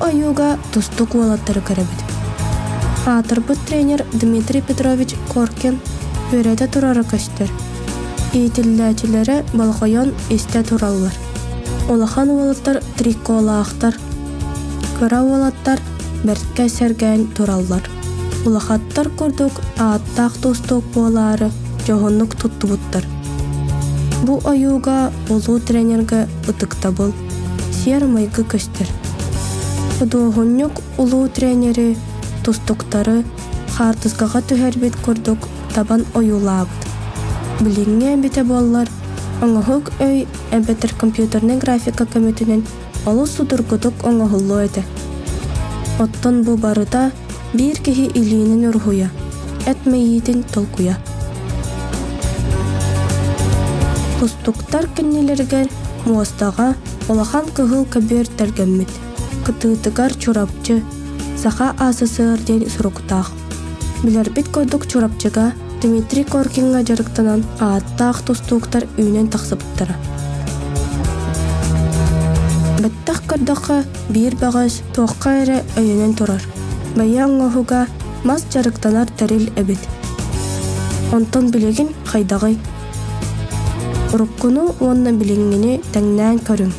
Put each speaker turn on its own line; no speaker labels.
ойууга тустуук уолаттары көрөбүт. Аатырбыт тренер Дмитрий Петрович Коркин үөрэтэ турара көстөр. Иитиллээччилэрэ болҕойон истэ тураллар. Улахан уолаттар триколаахтар, кыра уолаттар бэрткэ сэргээн тураллар. Улахаттар курдук ааттаах тустуук буолаары дьоһуннук туттубуттар. Бу ойууга улуу тренергэ ытыктабыл, сиэр-майгы көстөр. Худуоһунньук улуу тренери, тустуктары хаартыскаҕа түһэрбит курдук табан ойуулаабыт. Билиҥҥи эбитэ буоллар, оҥоһук өй эбэтэр компьютернай графика көмөтүнэн олус судургутук оҥоһуллуо этэ. Оттон бу барыта биир киһи илиинин уруһуйа, эт мэйиитин толкуйа. Тустуктар кэннилэригэр муостаҕа улахан кыһыл көбүөр тэлгэммит, кытыытыгар Чурапчы, Саха АССР диэн суруктаах. Билэрбит курдук Чурапчыга Дмитрий Коркиҥҥа дьарыктанан ааттаах тустууктар үүнэн тахсыбыттара. Бэттэх көрдөххө, биир бөҕөс туохха эрэ өйөнөн турар. Бэйэ оҥоһуга мас дьарыктанар тэрил эбит. Онтон билигин хайдаҕый? Уруккуну уонна билиҥҥини тэҥнээн көрүҥ.